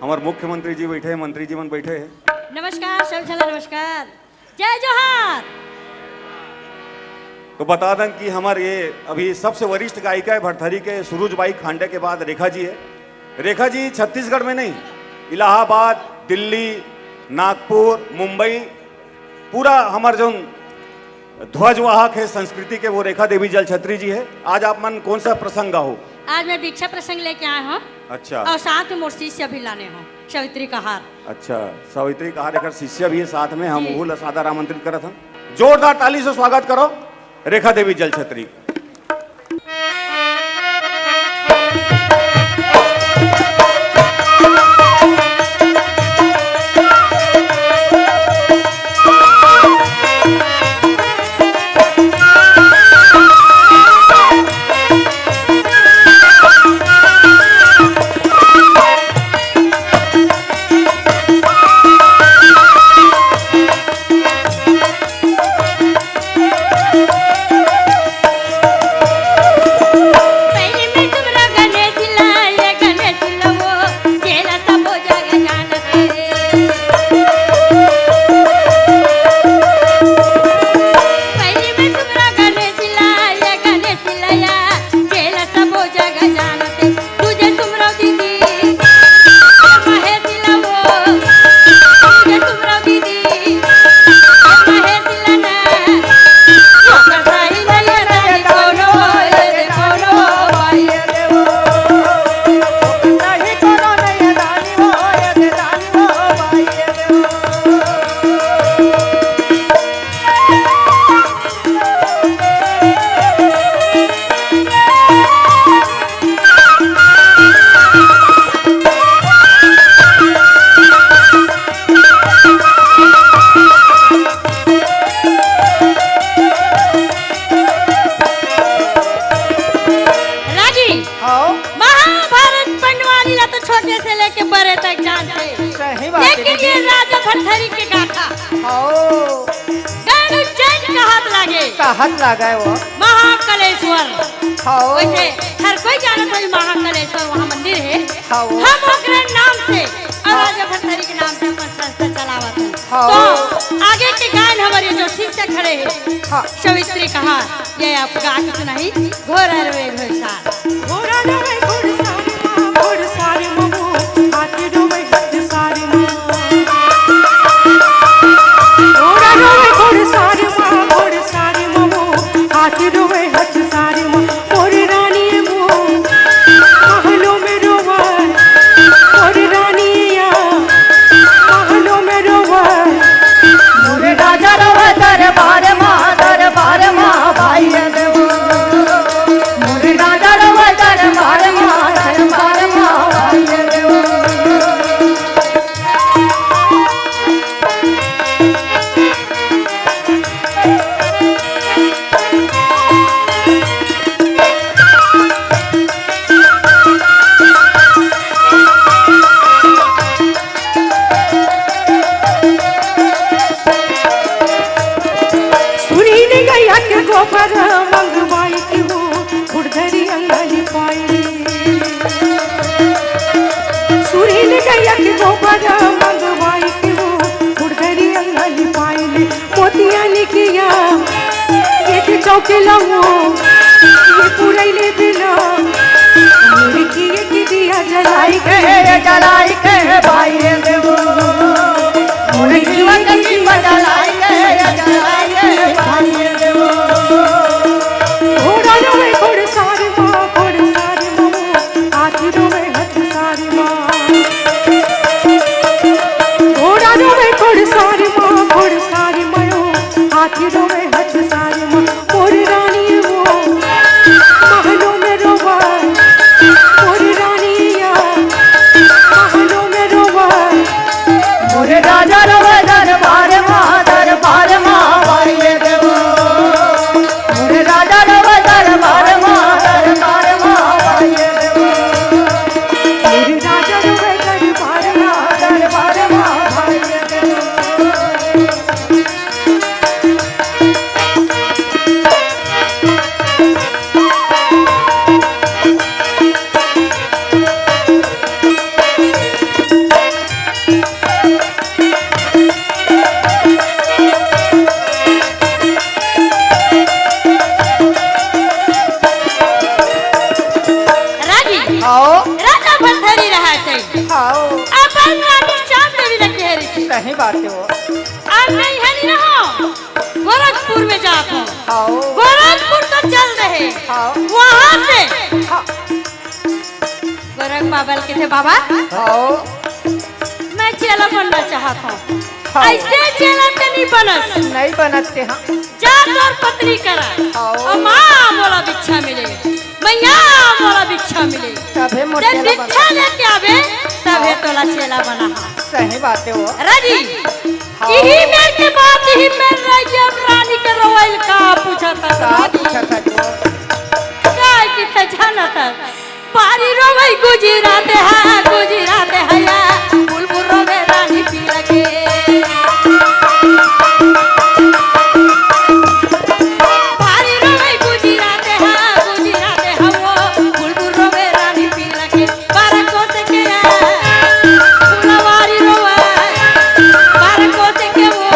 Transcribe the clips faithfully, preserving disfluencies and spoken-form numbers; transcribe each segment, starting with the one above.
हमर मुख्यमंत्री जी बैठे हे, मंत्री जी मन बैठे हे। नमस्कार, सब झन ला नमस्कार। जय जोहार। तो बता दें कि हमर ये अभी सबसे वरिष्ठ गायिका हे भरथरी के, सुरुज बाई खांडे के बाद रेखा जी हे। रेखा जी छत्तीसगढ़ में नहीं, इलाहाबाद, दिल्ली, नागपुर, मुंबई, पूरा हमर जो ध्वजवाहक हे संस्कृति के, वो रेखा देवी जलछत्री जी हे। आज आप मन कौन सा प्रसंग हो? आज मैं भिक्षा प्रसंग लेके आए हँव। अच्छा। अउ साथ में मोर शिष्य भी लाने हँव, सावित्री कहार। अच्छा, सावित्री कहार एकर शिष्य भी हे साथ में, हम जी। ओहू ला सादर आमंत्रित करत हन। जोरदार ताली से स्वागत करो रेखा देवी जलछत्री। रागी, हाँ। महाभारत पंडवानी ला तो छोटे से लेके बड़े तक जानथे। सही बात हे लेकिन दीदी। ये राजा भरथरी के गाथा, हाँ। गण जन कहत लागे। कहत लागे वो। महाकलेश्वर। हाँ। वैसे हर कोई जानत होही महाकलेश्वर वहाँ मंदिर हे। हाँ। हम ओकरे नाम से अउ हाँ। राजा भरथरी के नाम से अपन संस्था चलावत हन। हाँ। तो आगे के गायन हमर ये जो शिष्य खड़े हे, हाँ। सावित्री कहार, ये आप गा के सुनाही, घोड़ा रोवे घोड़सार। घोड़ा रोवे घोड़सार माँ, घोड़सार माँ, हाथी रोवे हाथसार माँ। घोड़ा रोवे घोड़सार माँ, घोड़सार माँ, हाथी रोवे हाथसार माँ। मोर रानी मोर महलों में रोवे, मोर रानिया महलों में रोवे। मोर राजा रोवे दरबार माँ, दरबार माँ भाई देवो। मोर राजा रोवे दरबार माँ, दरबार माँ भाई देवो। सुनील गया के गोबर मंगवाई के वो फुटधरी अंगली पाई। सुनील गया के गोबर मंगवाई के वो फुटधरी अंगली पाई। मोतिया निकिया एक चौकी लवो, ये पुरैले बिना। मुर्गी एक दिया जलाई के, जलाई के भाई देवो। मुर्गी एक दिया जलाई के, जलाई के भाई देवो। घोड़ा रोवे घोड़सार माँ, घोड़सार माँ, हाथी रोवे हाथसार माँ। घोड़ा रोवे घोड़सार माँ, घोड़सार मायो, हाथी रोवे हाथसार माँ। मोर रानी वो महलों में रोवे, मोर रानिया महलों में रोवे। मोर राजा रोवे दरबार माँ, दरबार माँ भाई देवो। मोर राजा रोवे दरबार माँ, दरबार माँ भाई देवो। मोर राजा रोवे दरबार माँ, दरबार माँ भाई देवो। सही बात हे वो। अउ मैं इहाँ नइ रहंव, गोरखपुर में जात हंव। हाँ। गोरखपुर तो चल दे हे। हाँ। वहाँ से हाँ। गोरख बाबा ल कथे, "बाबा, हाँ। मैं चेला बनना चाहत हंव।" हाँ। अइसे चेला ते नइ बनस। नइ बनस ते, हाँ। जा तोर पत्नी करा। हाँ। अउ माँ मोला भिक्षा मिले। मइया मोला भिक्षा मिले। तभे मोर ते चेला भिक्षा बनही। लेके आबे, तभे हाँ। तोला चेला बनाहूँ। सही बात हे वो। रागी, हाँ। इही मेर के बात, इही मेर रागी, अब रानी के रोवई ल का पूछत हस का रागी? पूछत हस वो? का कथे जानत हस? भारी रोवई गुजरात हा, गुजरात हा या, बुलबुल रोवे रानी पीला के। भारी रोवई गुजरात हा, गुजरात हा वो, बुलबुल रोवे रानी पीला के। बारह कोस के या, फुलवारी रोवे, बारह कोस के वो,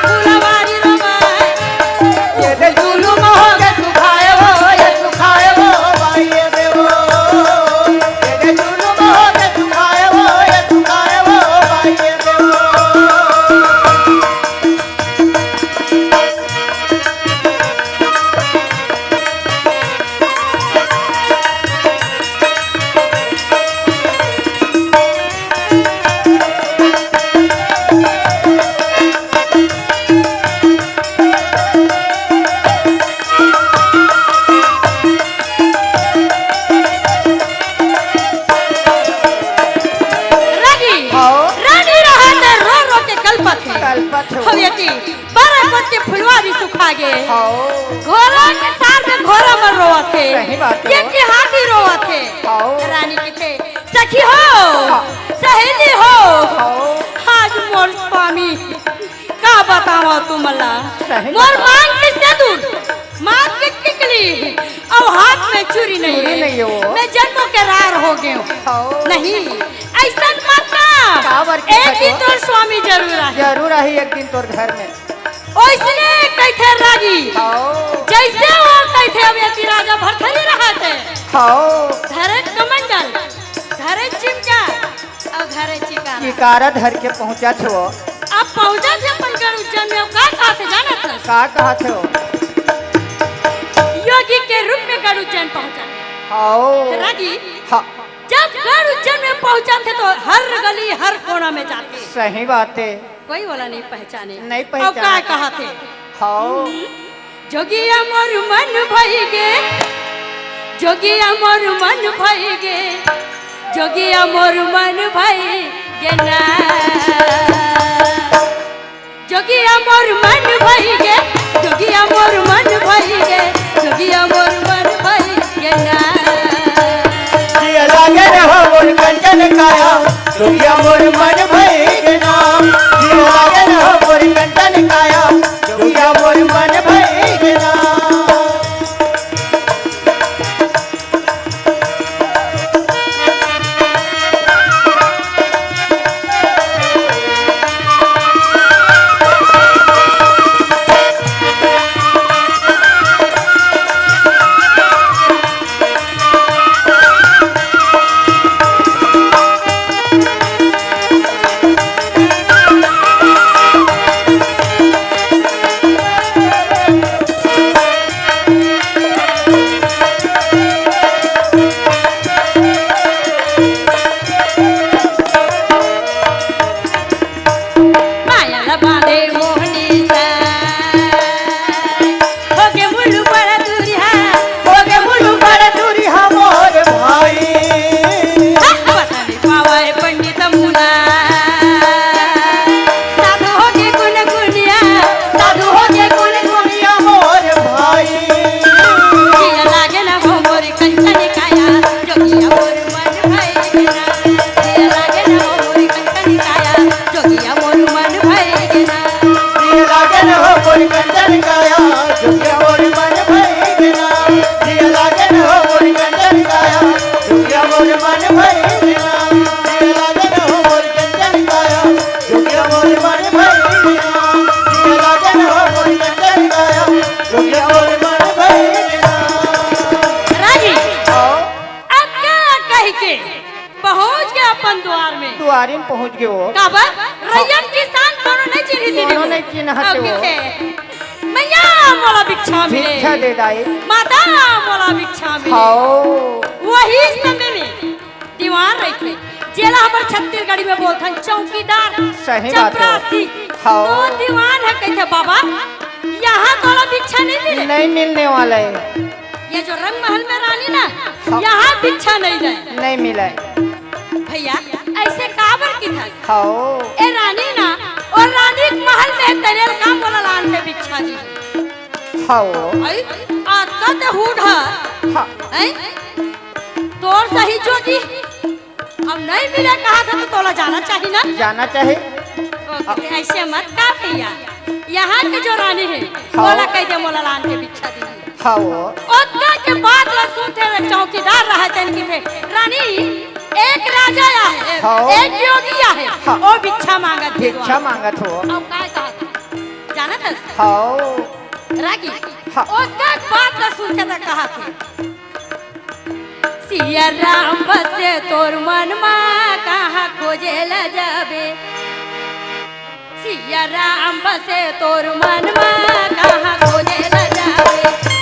फुलवारी रोवे। ये दे जुलुम हो गे सुखाए वो, ये सुखाए वो, बाई ये दे वो। ये दे जुलुम हो गे सुखाए वो, ये सुखाए वो, बाई ये दे वो। रागी, हाँ। रानी रहत रो रो के कलपत हे। कलपत हे। हव एती, बारह कोस के फुलवारी सुखा गे। हाँ। घोड़ा के सार में घोड़ा मन रोवत हे। सही बात हे। एती हाथी रोवत हे। हाँ। रानी कथे, सखी हो, हाँ। सहेली हो, हाँ। आज मोर स्वामी का बतावंव तुमला। सही मोर बतावंव। मांग के सेंदूर, मांग के टिकली, अउ हाथ में चूरी नइ हे। चूरी नइ हे वो। मैं जनमों के रार हो गेंव। हाँ। नहीं, अइसन मत का। काबर के एक दिन तोर स्वामी जरूर आही। जरूर आही एक दिन तोर घर में। ओइसने कहिथे रागी। हाँ। जइसे वो कहिथे, अब एती राजा भरथरी रहत हे। हाँ। धरे कमंडल, धरे चिमटा, अउ धरे चिकारा। चिकारा धर के पहुँचत हे वो। अब पहुँचत हे अपन गढ़ उज्जैन में, अउ का कहत हे जानत हस? का कहत हे वो? योगी के रूप में गढ़ उज्जैन पहुँचत हे। हाँ। रागी, हाँ। जब गढ़ उज्जैन में पहुँचत हे तो हर गली हर कोना में जाथे। सही बात हे। कोई ओला नइ पहचाने। नइ अउ पहचाने। का कहत हे? हाँ। जोगिया मोर मन भई गे, जोगिया मोर मन भई गे, जोगिया मोर मन भई गे ना। जोगिया मोर मन भई गे, जोगिया मोर मन भई गे, जोगिया मोर मन भई गे ना। जिया लागे न हो मोर कंचन काया, जोगिया मोर मन भई गे ना। जिया लागे न हो मोर कंचन काया, जोगिया मोर मन भई गे ना। माया ल बांधे मोहनी सा, होगे मुलुक बड़ा दूरिहा, होगे मुलुक बड़ा दूरिहा मोर भाई। हाँ, वतन पावय पंडित मुना। साधु होगे गुन गुनिया, साधु होगे गुन गुनिया मोर भाई। जिया लागे ना हो मोर कंचन काया, जोगिया मोर मन भई गे ना। जिया लागे ना हो मोर कंचन काया, जोगिया मोर मन भई गे ना। जिया लागे ना हो मोर कंचन काया, जोगिया मोर मन भई गे ना। जिया लागे ना हो मोर कंचन काया, जोगिया मोर मन भई गे ना। जिया लागे ना हो मोर कंचन काया, जोगिया मोर मन भई गे ना। जिया लागे ना हो मोर कंचन काया, जोगिया मोर मन भई गे ना। रागी, हाँ। अक्का कहि के पहुँच गे अपन दुवार में। दुवारी में पहुँच गे वो। काबर? भैया किसान कोनो नहीं चिन्ही कोनो नहीं चिन्हत अउ वो। किथे, "मैया मोला भिक्षा मिले, भिक्षा दे दाई। माता मोला भिक्षा मिले।" हाओ। वही समय में दीवान रहिथे, जेला हमर छत्तीसगढ़ी में बोलथन चौकीदार, सही बात है। चपरासी। हाओ। तो दीवान ह कहिथे, "बाबा, यहाँ तोला भिक्षा नहीं मिले।" नहीं मिलने वाला है। ये जो रंग महल में रानी ना, हाँ। यहाँ भिक्षा नहीं दे। नहीं मिले। भैया, ऐसे काबर किथस? हाओ। ए रानी ना, अउ रानी के महल में तरेल का मोला लान के भिक्षा दी। हाओ। अई, अतका ते हुड ह। हाँ। अई, तोर सही जोगी। अब नहीं मिले कहा था तो तोला जाना चाहिए ना। जाना चाहिए। ओ, ऐसे मत का भैया। यहाँ के जो रानी है, हाँ। ओला कहि दे मोला लान के भिक्षा दी। हाओ। ओतका के बात ला सुनथे चौकीदार रहे तेन किथे, "रानी, एक राजा आहे, हाँ। एक योगी आहे, हाँ। ओ भिक्षा मांगत हे भिक्षा द्वार।" मांगत हो। अब काय कहत? जानत हस? हाओ। रागी। हाँ। ओतका के बात ला सुनथे त कहत हे, "सिया राम बसे तोर मन मा, कहाँ खोजे ल जाबे?" सिया राम बसे तोर मन मा, कहाँ खोजे ल जाबे?